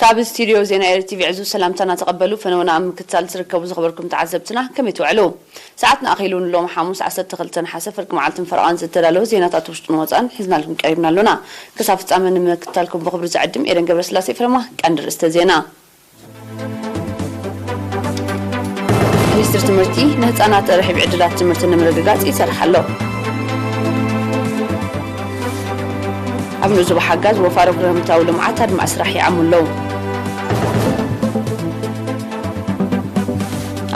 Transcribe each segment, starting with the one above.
ካብ ስቱድዮ ዜና ኤሪ ቲቪ ዕዙዝ ሰላምታና ተቐበሉ። ፈነወና ኣብ ምክትታል ትርከቡ ዝኸበርኩም ተዓዘብትና ከመይ ትውዕሉ? ሰዓትና ኣኺሉ ንሎሚ ሓሙስ ዓሰርተ ክልተ ነሓሰ ፍርቂ መዓልትን ፈረቓን ዝተዳለወ ዜናታት ውሽጥን ወፃእን ሒዝናልኩም ቀሪብና ኣሎና። ክሳብ ፍጻመ ንምክትታልኩም ብኽብሪ ዝዕድም ኤደን ገብረስላሴ። ፈለማ ቀንዲ ርእስተ ዜና። ሚኒስትሪ ትምህርቲ ንህፃናት ርሕብ ዕድላት ትምህርቲ ንምርግጋፅ ይሰርሕ ኣሎ። ኣብ ንኡስ ዞባ ሓጋዝ ወፋሮ ክረምታዊ ልምዓት ኣድማዒ ስራሕ ይዓሙ ኣለዉ።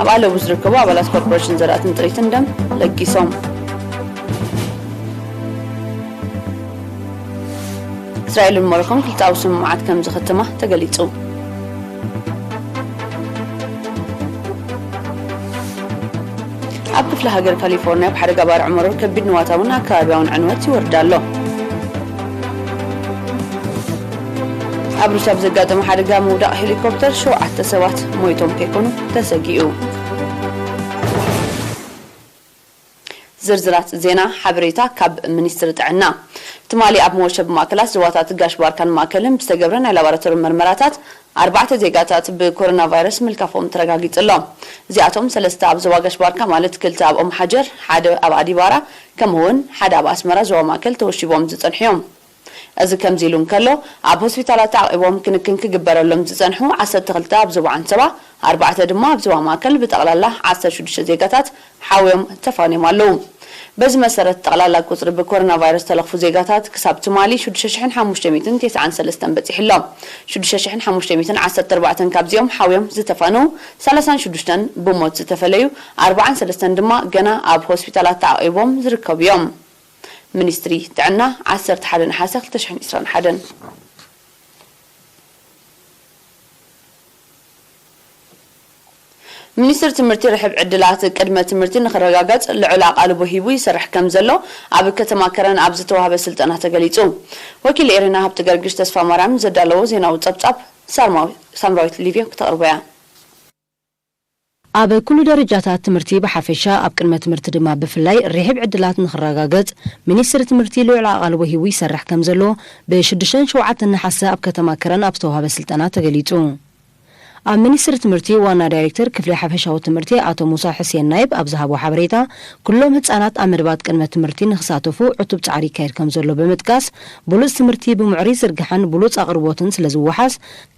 ኣብ ኣለቡ ዝርከቡ ኣባላት ኮርፖሬሽን ዘራእትን ጥሪትን ደም ለጊሶም። እስራኤልን ሞሮኮን ክልተኣዊ ስምምዓት ከም ዝኸተማ ተገሊጹ። ኣብ ክፍለ ሃገር ካሊፎርኒያ ኣብ ሓደ ገባር ዕምሩር ከቢድ ንዋታውን ኣከባቢያውን ዕንወት ይወርድ ኣሎ። ኣብ ሩስያ ብዘጋጠመ ሓደጋ ምውዳቕ ሄሊኮፕተር ሸውዓተ ሰባት ሞይቶም ከይኮኑ ተሰጊኡ። ዝርዝራት ዜና ሓበሬታ ካብ ሚኒስትሪ ጥዕና። ትማሊ ኣብ መወሸቢ ማእከላት ዞባታት ጋሽ ባርካን ማእከልን ብዝተገብረ ናይ ላቦራቶሪ መርመራታት ኣርባዕተ ዜጋታት ብኮሮና ቫይረስ ምልካፎም ተረጋጊጹ ኣሎ። እዚኣቶም ሰለስተ ኣብ ዞባ ጋሽ ባርካ ማለት ክልተ ኣብ ኦም ሓጀር፣ ሓደ ኣብ ኣዲባራ ከምኡውን ሓደ ኣብ ኣስመራ ዞባ ማእከል ተወሺቦም ዝጸንሑ እዮም። እዚ ከምዚ ኢሉ እንከሎ፣ ኣብ ሆስፒታላት ተዓቒቦም ክንክን ክግበረሎም ዝጸንሑ ዓሰርተ ክልተ ኣብ ዞባ ዓንሰባ፣ ኣርባዕተ ድማ ኣብ ዞባ ማእከል ብጠቕላላ ዓሰርተ ሽዱሽተ ዜጋታት ሓውዮም ተፋንዮም ኣለዉ። በዚ መሰረት ጠቕላላ ቁጽሪ ብኮሮና ቫይረስ ዝተለኽፉ ዜጋታት ክሳብ ትማሊ ሽዱሽተ ሽሕን ሓሙሽተ ሚእትን ተስዓን ሰለስተን በጺሑ ኣሎ። ሽዱሽተ ሽሕን ሓሙሽተ ሚእትን ዓሰርተ ኣርባዕተን ካብዚኦም ሓውዮም ዝተፋነዉ፣ ሰላሳን ሽዱሽተን ብሞት ዝተፈለዩ፣ ኣርባዓን ሰለስተን ድማ ገና ኣብ ሆስፒታላት ተዓቒቦም ዝርከቡ እዮም። ሚኒስትሪ ጥዕና፣ ዓሰርተ ሓደ ነሓሰ ክልተ ሽሕን ዕስራን ሓደን። ሚኒስትሪ ትምህርቲ ርሕብ ዕድላት ቅድመ ትምህርቲ ንኽረጋገጽ ልዑል ኣቓልቦ ሂቡ ይሰርሕ ከም ዘሎ ኣብ ከተማ ከረን ኣብ ዝተዋህበ ስልጠና ተገሊጹ። ወኪል ኤሪና ሃብተ ገርግሽ ተስፋ ማርያም ዘዳለዎ ዜናዊ ጸብጻብ ሳርማዊ-፣ ሳምራዊት ሊብዮ ክተቕርቦ እያ። ኣብ ኩሉ ደረጃታት ትምህርቲ ብሓፈሻ፣ ኣብ ቅድመ ትምህርቲ ድማ ብፍላይ ርሒብ ዕድላት ንኽረጋገጽ፣ ሚኒስትሪ ትምህርቲ ልዑል ኣቓልቦ ሂቡ ይሰርሕ ከም ዘሎ ብሽዱሽተን ሸውዓተን ነሓሰ ኣብ ከተማ ከረን ኣብ ዝተዋህበ ስልጠና ተገሊጹ። ኣብ ሚኒስትሪ ትምህርቲ ዋና ዳይሬክተር ክፍሊ ሓፈሻዊ ትምህርቲ ኣቶ ሙሳ ሕሴን ናይብ ኣብ ዝሃቦ ሓበሬታ፣ ኩሎም ህጻናት ኣብ መደባት ቅድመ ትምህርቲ ንኽሳተፉ ዕቱብ ጻዕሪ ይካየድ ከም ዘሎ ብምጥቃስ፣ ብሉጽ ትምህርቲ ብምዕሩይ ዝርግሓን ብሉጽ ኣቕርቦትን ስለ ዝወሓስ፣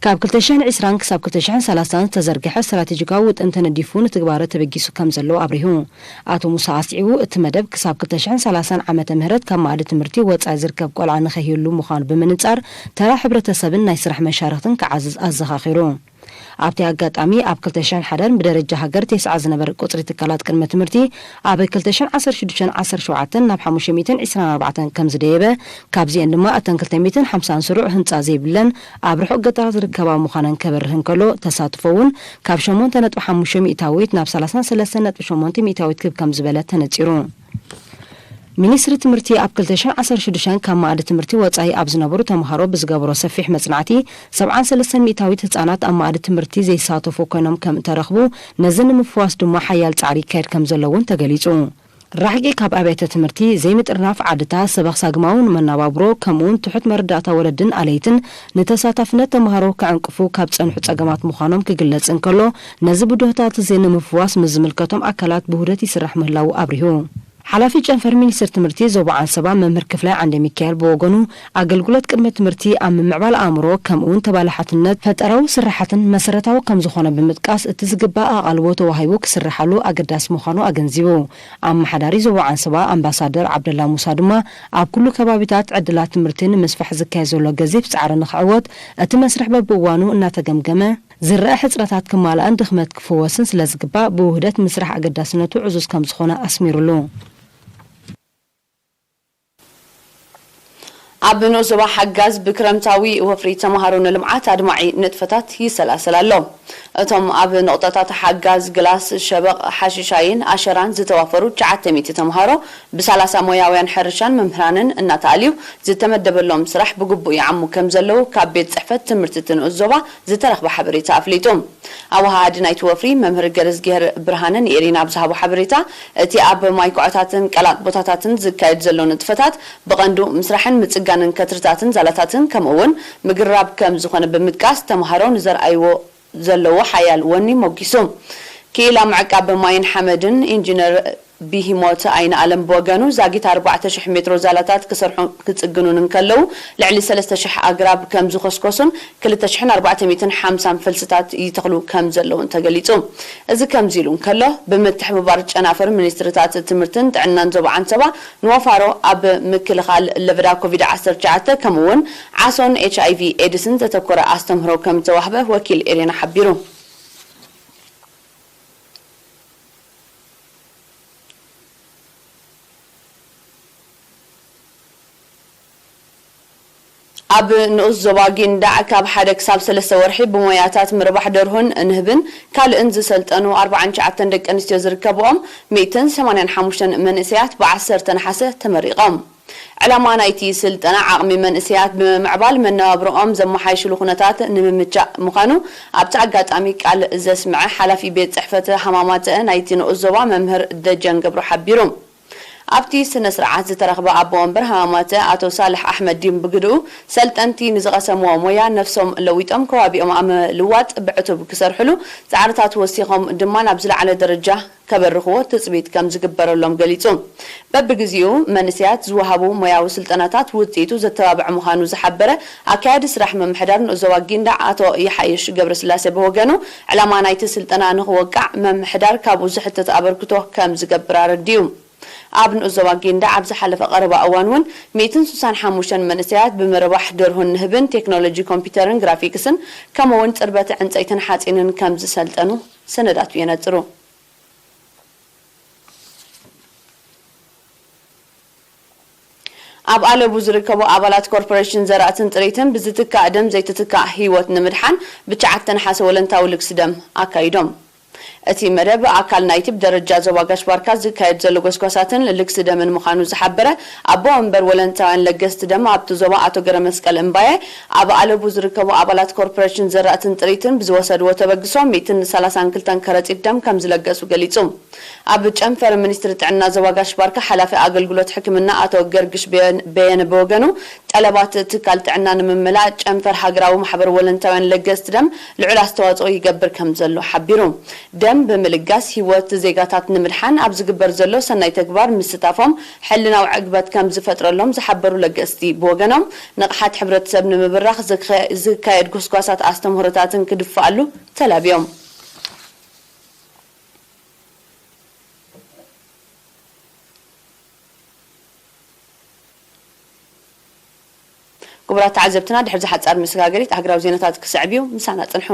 ካብ ክልተ ሽሕን ዕስራን ክሳብ ክልተ ሽሕን ሰላሳን ዝተዘርግሐ ስትራቴጂካዊ ውጥን ተነዲፉ ንትግባረ ተበጊሱ ከም ዘሎ ኣብሪሁ። ኣቶ ሙሳ ኣስዒቡ፣ እቲ መደብ ክሳብ ክልተ ሽሕን ሰላሳን ዓመተ ምህረት ካብ መኣዲ ትምህርቲ ወጻኢ ዝርከብ ቆልዓ ንኸይህሉ ምዃኑ ብምንጻር፣ ተራ ሕብረተሰብን ናይ ስራሕ መሻርኽትን ክዓዝዝ ኣዘኻኺሩ። ኣብቲ ኣጋጣሚ፣ ኣብ ክልተ ሽሕን ሓደን ብደረጃ ሃገር ተስዓ ዝነበረ ቁጽሪ ትካላት ቅድመ ትምህርቲ፣ ኣብ ክልተ ሽሕን ዓሰርተ ሽዱሽተን ዓሰርተ ሸውዓተን ናብ ሓሙሽተ ሚእትን ዕስራን ኣርባዕተን ከም ዝደየበ፣ ካብዚኤን ድማ እተን ክልተ ሚእትን ሓምሳን ስሩዕ ህንጻ ዘይብለን ኣብ ርሑቕ ገጠራት ዝርከባ ምዃነን ከበርህ እንከሎ፣ ተሳትፎ እውን ካብ ሸሞንተ ነጥቢ ሓሙሽተ ሚእታዊት ናብ ሰላሳን ሰለስተን ነጥቢ ሸሞንተ ሚእታዊት ክብ ከም ዝበለ ተነጺሩ። ሚኒስትሪ ትምህርቲ ኣብ ክልተ ሽሕን ዓሰርተ ሽዱሽተን ካብ መኣዲ ትምህርቲ ወጻኢ ኣብ ዝነበሩ ተምሃሮ ብዝገበሮ ሰፊሕ መጽናዕቲ፣ ሰብዓን ሰለስተን ሚእታዊት ህጻናት ኣብ መኣዲ ትምህርቲ ዘይሳተፉ ኮይኖም ከም እተረኽቡ፣ ነዚ ንምፍዋስ ድማ ሓያል ጻዕሪ ይካየድ ከም ዘሎ እውን ተገሊጹ። ራሕቂ ካብ ኣብያተ ትምህርቲ፣ ዘይምጥርናፍ ዓድታት፣ ሰበኽ ሳግማውን መናባብሮ፣ ከምኡውን ትሑት መረዳእታ ወለድን ኣለይትን ንተሳታፍነት ተምሃሮ ከዕንቅፉ ካብ ጸንሑ ጸገማት ምዃኖም ክግለጽ እንከሎ፣ ነዚ ብድሆታት እዚ ንምፍዋስ ምስ ዝምልከቶም ኣካላት ብውህደት ይስራሕ ምህላዉ ኣብሪሁ። ሓላፊ ጨንፈር ሚኒስትሪ ትምህርቲ ዞባ ዓንሰባ መምህር ክፍላይ ዓንደ ሚካኤል ብወገኑ፣ ኣገልግሎት ቅድመ ትምህርቲ ኣብ ምምዕባል ኣእምሮ፣ ከምኡውን ተባላሓትነት ፈጠራዊ ስራሓትን መሰረታዊ ከም ዝኾነ ብምጥቃስ፣ እቲ ዝግባእ ኣቓልቦ ተዋሂቡ ክስርሓሉ ኣገዳሲ ምዃኑ ኣገንዚቡ። ኣመሓዳሪ ዞባ ዓንሰባ ኣምባሳደር ዓብደላ ሙሳ ድማ፣ ኣብ ኩሉ ከባቢታት ዕድላት ትምህርቲ ንምስፋሕ ዝካየድ ዘሎ ገዚፍ ጻዕሪ ንኽዕወት፣ እቲ መስርሕ በብእዋኑ እናተገምገመ፣ ዝረኣ ሕጽረታት ክማላእን ድኽመት ክፍወስን ስለ ዝግባእ፣ ብውህደት ምስራሕ ኣገዳስነቱ ዕዙዝ ከም ዝኾነ ኣስሚሩሉ። ኣብ ንኡስ ዞባ ሓጋዝ ብክረምታዊ ወፍሪ ተምሃሮ ንልምዓት ኣድማዒ ንጥፈታት ይሰላሰል ኣሎ። እቶም ኣብ ንቕጠታት ሓጋዝ፣ ግላስ፣ ሸበቕ፣ ሓሽሻይን ኣሸራን ዝተዋፈሩ ትሽዓተ ሚእቲ ተምሃሮ ብሰላሳ ሞያውያን ሕርሻን መምህራንን እናተኣልዩ ዝተመደበሎም ስራሕ ብግቡእ ይዓሙ ከም ዘለዉ ካብ ቤት ጽሕፈት ትምህርቲ እቲ ንኡስ ዞባ ዝተረኽበ ሓበሬታ ኣፍሊጡ። ኣወሃሃዲ ናይቲ ወፍሪ መምህር ገረዝጊሄር ብርሃነ ንኤሪና ኣብ ዝሃቦ ሓበሬታ፣ እቲ ኣብ ማይ ኩዖታትን ቀላጥ ቦታታትን ዝካየድ ዘሎ ንጥፈታት ብቐንዱ ምስራሕን ምጽጋን ምጽጋንን ከትርታትን ዛላታትን ከምኡ እውን ምግራብ ከም ዝኾነ ብምጥቃስ፣ ተምሃሮ ንዘርኣይዎ ዘለዎ ሓያል ወኒ ሞጊሱ። ክኢላ ምዕቃብ ማይን ሓመድን ኢንጂነር ቢሂሞት ኣይነ ኣለም ብወገኑ፣ ዛጊት ኣርባዕተ ሽሕ ሜትሮ ዛላታት ክሰርሑ ክጽግኑን እንከለዉ፣ ልዕሊ ሰለስተ ሽሕ ኣግራብ ከም ዝኾስኮሱን ክልተ ሽሕን ኣርባዕተ ሚእትን ሓምሳን ፈልስታት ይተኽሉ ከም ዘለውን ተገሊጹ። እዚ ከምዚ ኢሉ እንከሎ፣ ብምትሕብባር ጨናፍር ሚኒስትሪታት ትምህርትን ጥዕናን ዞባ ዓንሰባ፣ ንወፋሮ ኣብ ምክልኻል ለበዳ ኮቪድ ዓሰርተ ትሽዓተ ከምኡ እውን ዓሶን ኤች ኣይ ቪ ኤድስን ዘተኮረ ኣስተምህሮ ከም ዝተዋህበ ወኪል ኤሬና ሓቢሩ። ኣብ ንኡስ ዞባ ጊንዳዕ ካብ ሓደ ክሳብ ሰለስተ ወርሒ ብሞያታት ምርባሕ ደርሆን ንህብን ካልእን ዝሰልጠኑ ኣርባዓን ትሽዓተን ደቂ ኣንስትዮ ዝርከብኦም ሚእትን ሰማንያን ሓሙሽተን መንእሰያት ብዓሰርተ ነሓሰ ተመሪቖም። ዕላማ ናይቲ ስልጠና ዓቕሚ መንእሰያት ብምምዕባል መነባብሮኦም ዘመሓይሽሉ ኩነታት ንምምቻእ ምዃኑ ኣብቲ ኣጋጣሚ ቃል ዘስምዐ ሓላፊ ቤት ጽሕፈት ሃማማተ ናይቲ ንኡስ ዞባ መምህር ደጀን ገብሩ ሓቢሩ። ኣብቲ ስነ ስርዓት ዝተረኽበ ኣቦ ወንበር ሃማማተ ኣቶ ሳልሕ ኣሕመድ ዲን ብግድኡ፣ ሰልጠንቲ ንዝቐሰምዎ ሞያ ነፍሶም ለዊጦም ከባቢኦም ኣብ ምልዋጥ ብዕቱብ ክሰርሕሉ ጻዕርታት ወሲኾም ድማ ናብ ዝለዓለ ደረጃ ከበርኽዎ ትጽቢት ከም ዝግበረሎም ገሊጹ። በብግዜኡ መንእሰያት ዝወሃቡ ሞያዊ ስልጠናታት ውጽኢቱ ዘተባብዕ ምዃኑ ዝሓበረ ኣካያዲ ስራሕ ምምሕዳር ንኡስ ዞባ ጊንዳዕ ኣቶ ይሓይሽ ገብረስላሴ ብወገኑ፣ ዕላማ ናይቲ ስልጠና ንኽወቃዕ ምምሕዳር ካብኡ ዝሕተት ኣበርክቶ ከም ዝገብር ኣረዲኡ። ኣብ ንኡስ ዞባ ጊንዳዕ ኣብ ዝሓለፈ ቀረባ እዋን እውን ሚእትን ስሳን ሓሙሽተን መንእሰያት ብምርባሕ ደርሆን ንህብን ቴክኖሎጂ ኮምፒውተርን ግራፊክስን ከምኡ እውን ጽርበት ዕንጸይትን ሓጺንን ከም ዝሰልጠኑ ሰነዳቱ የነጽሩ። ኣብ ኣለቡ ዝርከቡ ኣባላት ኮርፖሬሽን ዘራእትን ጥሪትን ብዝትካእ ደም ዘይትትካእ ህይወት ንምድሓን ብትሽዓተ ነሓሰ ወለንታዊ ልግሲ ደም ኣካይዶም። እቲ መደብ ኣካል ናይቲ ብደረጃ ዞባ ጋሽ ባርካ ዝካየድ ዘሎ ጎስጓሳትን ልግሲ ደምን ምዃኑ ዝሓበረ ኣቦ ወንበር ወለንታውያን ለገስቲ ደም ኣብቲ ዞባ ኣቶ ገረመስቀል እምባየ፣ ኣብ ኣለቡ ዝርከቡ ኣባላት ኮርፖሬሽን ዘራእትን ጥሪትን ብዝወሰድዎ ተበግሶ ሚእትን ሰላሳን ክልተን ከረጺት ደም ከም ዝለገሱ ገሊጹ። ኣብ ጨንፈር ሚኒስትሪ ጥዕና ዞባ ጋሽ ባርካ ሓላፊ ኣገልግሎት ሕክምና ኣቶ ገርግሽ በየን-፣ በየነ ብወገኑ፣ ጠለባት ትካል ጥዕና ንምምላእ ጨንፈር ሃገራዊ ማሕበር ወለንታውያን ለገስቲ ደም ልዑል ኣስተዋጽኦ ይገብር ከም ዘሎ ሓቢሩ። ደም ብምልጋስ ህይወት ዜጋታት ንምድሓን ኣብ ዝግበር ዘሎ ሰናይ ተግባር ምስታፎም ሕልናዊ ዕግበት ከም ዝፈጥረሎም ዝሓበሩ ለገስቲ ብወገኖም፣ ንቕሓት ሕብረተሰብ ንምብራኽ ዝከ-፣ ዝካየድ ጎስጓሳት ኣስተምህሮታትን ክድፍኣሉ ተላብዮም። ክቡራት ተዓዘብትና፣ ድሕሪ ዝሓጻር መሰጋገሪት ሃገራዊ ዜናታት ክስዕብ እዩ። ምሳና ጽንሑ።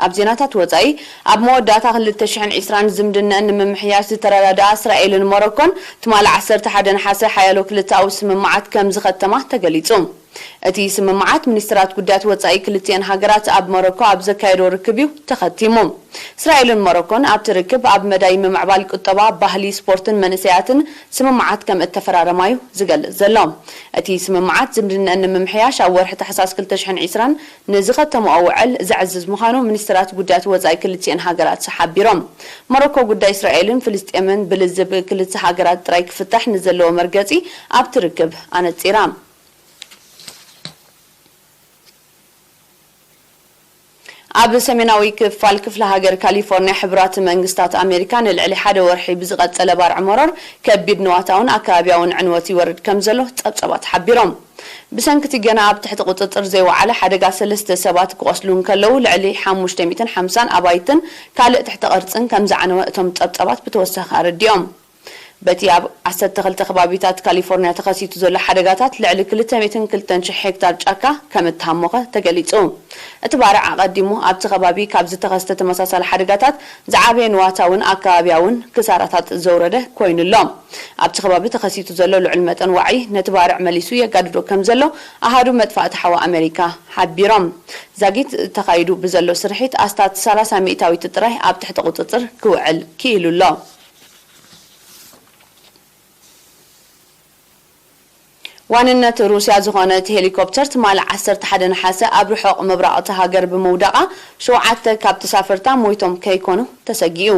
ኣብ ዜናታት ወጻኢ፣ ኣብ መወዳእታ ክልተ ሽሕን ዕስራን ዝምድናኣን ንምምሕያሽ ዝተረዳድኣ እስራኤልን ሞሮኮን ትማሊ ዓሰርተ ሓደ ነሓሰ ሓያሎ ክልተኣዊ ስምምዓት ከም ዝኸተማ ተገሊጹ። እቲ ስምምዓት ሚኒስትራት ጉዳያት ወጻኢ ክልቲኣን ሃገራት ኣብ ሞሮኮ ኣብ ዘካየዶ ርክብ እዩ ተኸቲሙ። እስራኤልን ሞሮኮን ኣብቲ ርክብ ኣብ መዳይ ምምዕባል ቁጠባ፣ ባህሊ፣ ስፖርትን መንእሰያትን ስምምዓት ከም እተፈራረማዩ ዝገልጽ ዘሎ። እቲ ስምምዓት ዝምድነኣን ንምምሕያሽ ኣብ ወርሒ ታሕሳስ ክልተ ሽሕን ዕስራን ንዝኸተምኦ ውዕል ዘዕዝዝ ምዃኑ ሚኒስትራት ጉዳያት ወጻኢ ክልቲኣን ሃገራት ሓቢሮም። ሞሮኮ ጉዳይ እስራኤልን ፍልስጤምን ብልዝብ ክልተ ሃገራት ጥራይ ክፍታሕ ንዘለዎ መርገጺ ኣብቲ ርክብ ኣነጺራ። ኣብ ሰሜናዊ ክፋል ክፍለ ሃገር ካሊፎርኒያ ሕቡራት መንግስታት ኣሜሪካ ንልዕሊ ሓደ ወርሒ ብዝቐጸለ ባርዕ መሮር ከቢድ ንዋታውን ኣከባቢያውን ዕንወት ይወርድ ከም ዘሎ ጸብጻባት ሓቢሮም። ብሰንኪ እቲ ገና ኣብ ትሕቲ ቁጽጽር ዘይወዓለ ሓደጋ ሰለስተ ሰባት ክቖስሉ እንከለዉ ልዕሊ ሓሙሽተ ሚእትን ሓምሳን ኣባይትን ካልእ ትሕተ ቅርጽን ከም ዝዓነወ እቶም ጸብጻባት ብተወሳኺ ኣረዲኦም። በቲ ኣብ ዓሰርተ ክልተ ከባቢታት ካሊፎርኒያ ተኸሲቱ ዘሎ ሓደጋታት ልዕሊ ክልተ ሚእትን ክልተን ሽሕ ሄክታር ጫካ ከም እተሃሞኸ ተገሊጹ። እቲ ባርዕ ኣቐዲሙ ኣብቲ ከባቢ ካብ ዝተኸስተ ተመሳሳሊ ሓደጋታት ዝዓበየ ንዋታውን ኣከባቢያውን ክሳራታት ዘውረደ ኮይኑ ኣሎ። ኣብቲ ከባቢ ተኸሲቱ ዘሎ ልዑል መጠን ዋዒ ነቲ ባርዕ መሊሱ የጋድዶ ከም ዘሎ ኣሃዱ መጥፋእቲ ሓዊ ኣሜሪካ ሓቢሮም። ዛጊት ተኻይዱ ብዘሎ ስርሒት ኣስታት ሰላሳ ሚእታዊት ጥራይ ኣብ ትሕቲ ቁጽጽር ክውዕል ክኢሉ ኣሎ። ዋንነት ሩስያ ዝኾነት ሄሊኮፕተር ትማሊ ዓሰርተ ሓደ ነሓሰ ኣብ ርሑቕ ምብራቕ እታ ሃገር ብምውዳቓ፣ ሸውዓተ ካብ ተሳፈርታ ሞይቶም ከይኮኑ ተሰጊኡ።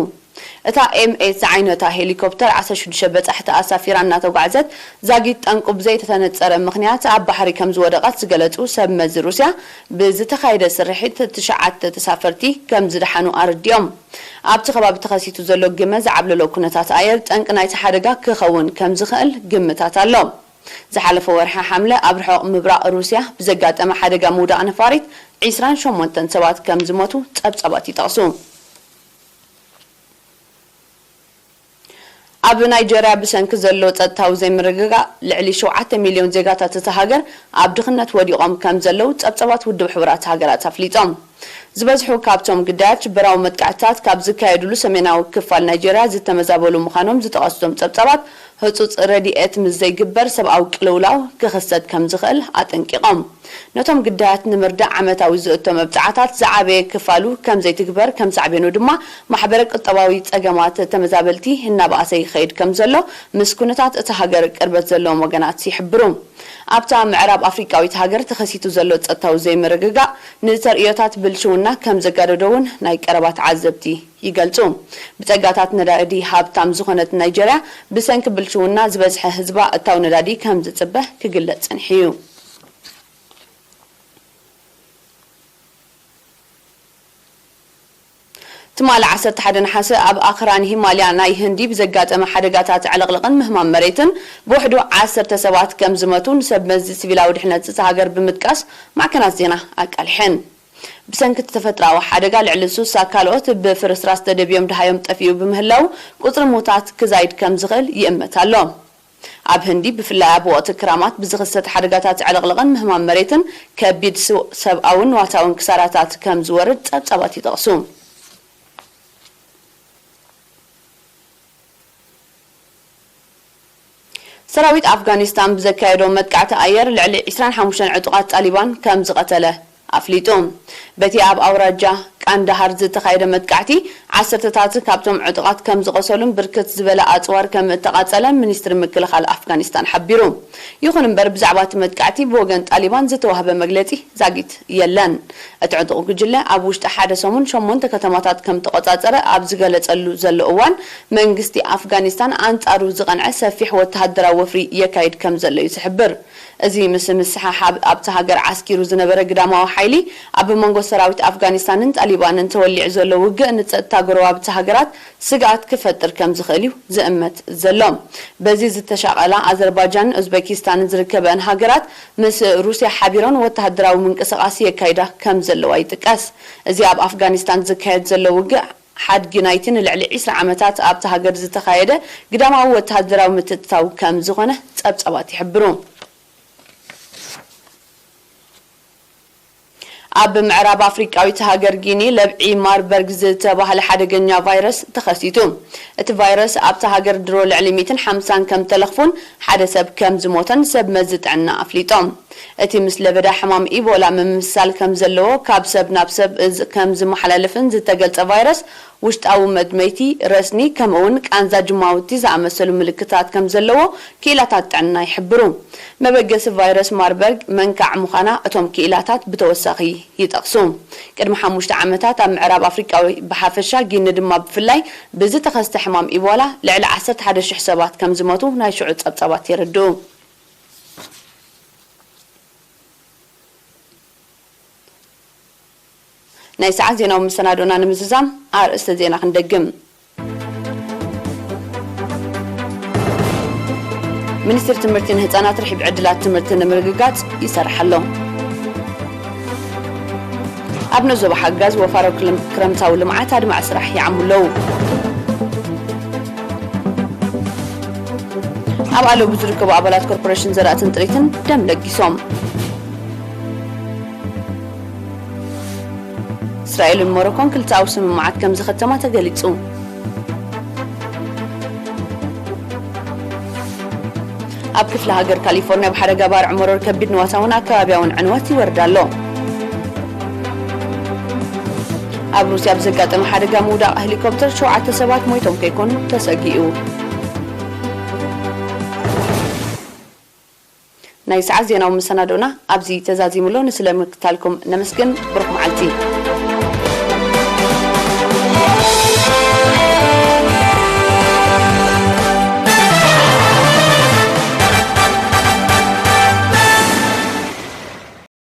እታ ኤም ኤት ዝዓይነታ ሄሊኮፕተር ዓሰርተ ሽዱሽተ በጻሕቲ ኣሳፊራ እናተጓዕዘት፣ ዛጊት ጠንቁ ብዘይተነጸረ ምኽንያት ኣብ ባሕሪ ከም ዝወደቐት ዝገለጹ ሰብ መዚ ሩስያ፣ ብዝተኻየደ ስርሒት ትሽዓተ ተሳፈርቲ ከም ዝደሓኑ ኣረዲኦም። ኣብቲ ከባቢ ተኸሲቱ ዘሎ ግመ ዝዓብለሎ ኩነታት ኣየር ጠንቂ ናይቲ ሓደጋ ክኸውን ከም ዝኽእል ግምታት ኣሎ። ዝሓለፈ ወርሒ ሓምለ ኣብ ርሑቕ ምብራቕ ሩስያ ብዘጋጠመ ሓደጋ ምውዳቕ ነፋሪት ዒስራን ሸሞንተን ሰባት ከም ዝሞቱ ጸብጻባት ይጠቕሱ። ኣብ ናይጀርያ ብሰንኪ ዘሎ ጸጥታዊ ዘይምርግጋእ ልዕሊ ሸውዓተ ሚልዮን ዜጋታት እታ ሃገር ኣብ ድኽነት ወዲቖም ከም ዘለዉ ጸብጻባት ውድብ ሕቡራት ሃገራት ኣፍሊጦም። ዝበዝሑ ካብቶም ግዳያት ሽበራዊ መጥቃዕትታት ካብ ዝካየድሉ ሰሜናዊ ክፋል ናይጀርያ ዝተመዛበሉ ምዃኖም ዝጠቐሱ እቶም ጸብጻባት፣ ህጹጽ ረድኤት ምስ ዘይግበር ሰብኣዊ ቅልውላው ክኽሰት ከም ዝኽእል ኣጠንቂቖም። ነቶም ግዳያት ንምርዳእ ዓመታዊ ዝእቶ መብጽዓታት ዝዓበየ ክፋሉ ከም ዘይትግበር ከም ሳዕቤኑ ድማ ማሕበረ ቁጠባዊ ጸገማት ተመዛበልቲ እናበኣሰ ይኸይድ ከም ዘሎ ምስ ኩነታት እታ ሃገር ቅርበት ዘለዎም ወገናት ይሕብሩ። ኣብታ ምዕራብ ኣፍሪቃዊት ሃገር ተኸሲቱ ዘሎ ጸጥታዊ ዘይምርግጋእ ንተርእዮታት ብልሽውና ከም ዘጋደዶ እውን ናይ ቀረባ ተዓዘብቲ ይገልጹ። ብጸጋታት ነዳዲ ሃብታም ዝኾነት ናይጀርያ ብሰንኪ ብልሽውና ዝበዝሐ ህዝባ እታው ነዳዲ ከም ዝጽበ ክግለጽ ጸኒሑ እዩ። ትማሊ ዓሰርተ ሓደ ነሓሰ ኣብ ኣኽራን ሂማልያ ናይ ህንዲ ብዘጋጠመ ሓደጋታት ዕልቕልቕን ምህማም መሬትን ብውሕዱ ዓሰርተ ሰባት ከም ዝመቱ ንሰብ መዚ ሲቪላዊ ድሕነት እታ ሃገር ብምጥቃስ ማዕከናት ዜና ኣቃሊሐን። ብሰንኪ እቲ ተፈጥሮኣዊ ሓደጋ ልዕሊ ስሳ ካልኦት ብፍርስራስ ተደብዮም ደሃዮም ጠፊኡ ብምህላው ቁጽሪ ሙታት ክዛይድ ከም ዝኽእል ይእመት ኣሎ። ኣብ ህንዲ ብፍላይ ኣብ ወቕቲ ክራማት ብዝኽሰት ሓደጋታት ዕልቕልቕን ምህማም መሬትን ከቢድ ስ-፣ ሰብኣውን ንዋታውን ክሳራታት ከም ዝወርድ ጸብጻባት ይጠቕሱ። ሰራዊት ኣፍጋኒስታን ብዘካየዶ መጥቃዕቲ ኣየር ልዕሊ ዒስራን ሓሙሽተን ዕጡቓት ጣሊባን ከም ዝቐተለ ኣፍሊጡ። በቲ ኣብ ኣውራጃ ቃንዳሃር ዝተኻየደ መጥቃዕቲ፣ ዓሰርተታት ካብቶም ዕጡቓት ከም ዝቖሰሉን ብርክት ዝበለ ኣጽዋር ከም እተቓጸለን ሚኒስትሪ ምክልኻል ኣፍጋኒስታን ሓቢሩ። ይኹን እምበር፣ ብዛዕባ እቲ መጥቃዕቲ ብወገን ጣሊባን ዝተዋህበ መግለጺ ዛጊት የለን። እቲ ዕጡቕ ጉጅለ ኣብ ውሽጢ ሓደ ሰሙን ሸሞንተ ከተማታት ከም ተቖጻጸረ ኣብ ዝገለጸሉ ዘሎ እዋን፣ መንግስቲ ኣፍጋኒስታን ኣንጻሩ ዝቐንዐ ሰፊሕ ወተሃደራዊ ወፍሪ የካይድ ከም ዘሎ እዩ ዝሕብር። እዚ ምስ ምስሓሓብ ኣብታ ሃገር ዓስኪሩ ዝነበረ ግዳማዊ ሓይሊ፣ ኣብ መንጎ ሰራዊት ኣፍጋኒስታንን ጣሊባንን ተወሊዑ ዘሎ ውግእ ንጸጥታ ጎረባብቲ ሃገራት ስግኣት ክፈጥር ከም ዝኽእል እዩ ዝእመት ዘሎ። በዚ ዝተሻቐላ ኣዘርባጃንን ኡዝቤኪስታንን ዝርከበን ሃገራት፣ ምስ ሩስያ ሓቢረን ወተሃደራዊ ምንቅስቓስ የካይዳ ከም ዘለዋ ይጥቀስ። እዚ ኣብ ኣፍጋኒስታን ዝካየድ ዘሎ ውግእ፣ ሓድጊ ናይቲ ንልዕሊ ዒስራ ዓመታት ኣብታ ሃገር ዝተኻየደ ግዳማዊ ወተሃደራዊ ምትእትታው ከም ዝኾነ ጸብጻባት ይሕብሩ። ኣብ ምዕራብ ኣፍሪቃዊት ሃገር ጊኒ ለብዒ ማርበርግ ዝተባህለ ሓደገኛ ቫይረስ ተኸሲቱ። እቲ ቫይረስ ኣብታ ሃገር ድሮ ልዕሊ ሚእትን ሓምሳን ከም ተለኽፉን ሓደ ሰብ ከም ዝሞተን ሰብ መዚ ጥዕና ኣፍሊጦም። እቲ ምስ ለበዳ ሕማም ኢቦላ ምምስሳል ከም ዘለዎ፣ ካብ ሰብ ናብ ሰብ ከም ዝመሓላለፍን ዝተገልጸ ቫይረስ፣ ውሽጣዊ መድመይቲ፣ ረስኒ፣ ከምኡውን ቃንዛ ጅማውቲ ዝኣመሰሉ ምልክታት ከም ዘለዎ ክኢላታት ጥዕና ይሕብሩ። መበገሲ ቫይረስ ማርበርግ መንካዕ ምዃና እቶም ክኢላታት ብተወሳኺ ይጠቕሱ። ቅድሚ ሓሙሽተ ዓመታት ኣብ ምዕራብ ኣፍሪቃ ብሓፈሻ፣ ጊኒ ድማ ብፍላይ፣ ብዝተኸስተ ሕማም ኢቦላ ልዕሊ ዓሰርተ ሓደ ሽሕ ሰባት ከም ዝሞቱ ናይ ሽዑ ጸብጻባት የረድኡ። ናይ ሰዓት ዜናዊ መሰናዶና ንምዝዛም ኣርእስተ ዜና ክንደግም። ሚኒስትሪ ትምህርቲ ንህፃናት ርሒብ ዕድላት ትምህርቲ ንምርግጋፅ ይሰርሕ ኣሎ። ኣብ ነዞባ ሓጋዝ ወፋሮ ክልም-፣ ክረምታዊ ልምዓት ኣድማዒ ስራሕ ይዓሙ ኣለዉ። ኣብ ኣለቡ ዝርከቡ ኣባላት ኮርፖሬሽን ዘራእትን ጥሪትን ደም ለጊሶም። እስራኤልን ሞሮኮን ክልተኣዊ ስምምዓት ከም ዝኸተማ ተገሊጹ። ኣብ ክፍለ ሃገር ካሊፎርኒያ ብሓደጋ ባርዕ መሮር ከቢድ ንዋታውን ኣከባቢያውን ዕንወት ይወርድ ኣሎ። ኣብ ሩስያ ብዘጋጠመ ሓደጋ ምውዳቕ ሄሊኮፕተር ሸውዓተ ሰባት ሞይቶም ከይኮኑ ተሰጊኡ። ናይ ሰዓት ዜናዊ መሰናዶና ኣብዚ ተዛዚሙ ኣሎ። ንስለ ምክታልኩም ነመስግን። ብሩኽ መዓልቲ።